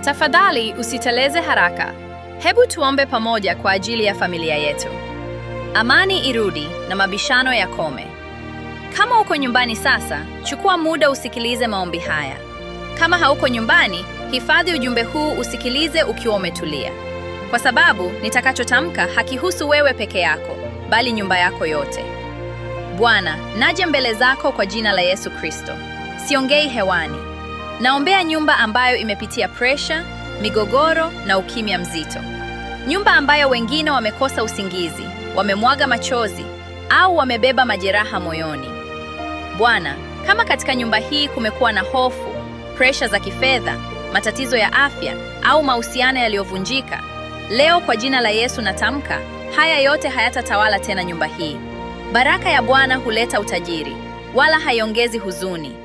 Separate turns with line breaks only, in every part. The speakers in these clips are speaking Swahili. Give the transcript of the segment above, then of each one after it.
Tafadhali usiteleze haraka. Hebu tuombe pamoja kwa ajili ya familia yetu. Amani irudi na mabishano yakome. Kama uko nyumbani sasa, chukua muda usikilize maombi haya. Kama hauko nyumbani, hifadhi ujumbe huu usikilize ukiwa umetulia, kwa sababu nitakachotamka hakihusu wewe peke yako, bali nyumba yako yote. Bwana, naja mbele zako kwa jina la Yesu Kristo. Siongei hewani. Naombea nyumba ambayo imepitia presha, migogoro na ukimya mzito. Nyumba ambayo wengine wamekosa usingizi, wamemwaga machozi au wamebeba majeraha moyoni. Bwana, kama katika nyumba hii kumekuwa na hofu, presha za kifedha, matatizo ya afya au mahusiano yaliyovunjika, leo kwa jina la Yesu natamka, haya yote hayatatawala tena nyumba hii. Baraka ya Bwana huleta utajiri, wala haiongezi huzuni.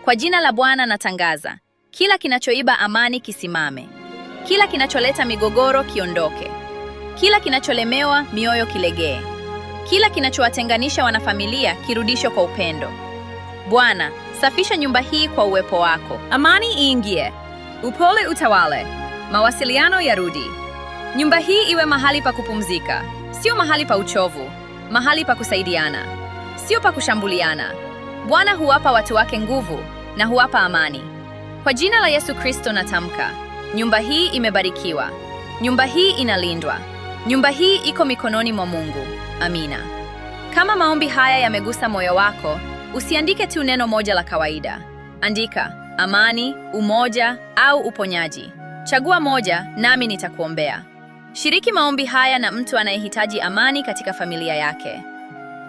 Kwa jina la Bwana natangaza, kila kinachoiba amani kisimame, kila kinacholeta migogoro kiondoke, kila kinacholemewa mioyo kilegee, kila kinachowatenganisha wanafamilia kirudishwe kwa upendo. Bwana, safisha nyumba hii kwa uwepo wako. Amani iingie, upole utawale, mawasiliano yarudi. Nyumba hii iwe mahali pa kupumzika, sio mahali pa uchovu, mahali pa kusaidiana, sio pa kushambuliana. Bwana huwapa watu wake nguvu na huwapa amani. Kwa jina la Yesu Kristo natamka, nyumba hii imebarikiwa, nyumba hii inalindwa, nyumba hii iko mikononi mwa Mungu. Amina. Kama maombi haya yamegusa moyo wako, usiandike tu neno moja la kawaida. Andika amani, umoja au uponyaji. Chagua moja, nami nitakuombea. Shiriki maombi haya na mtu anayehitaji amani katika familia yake.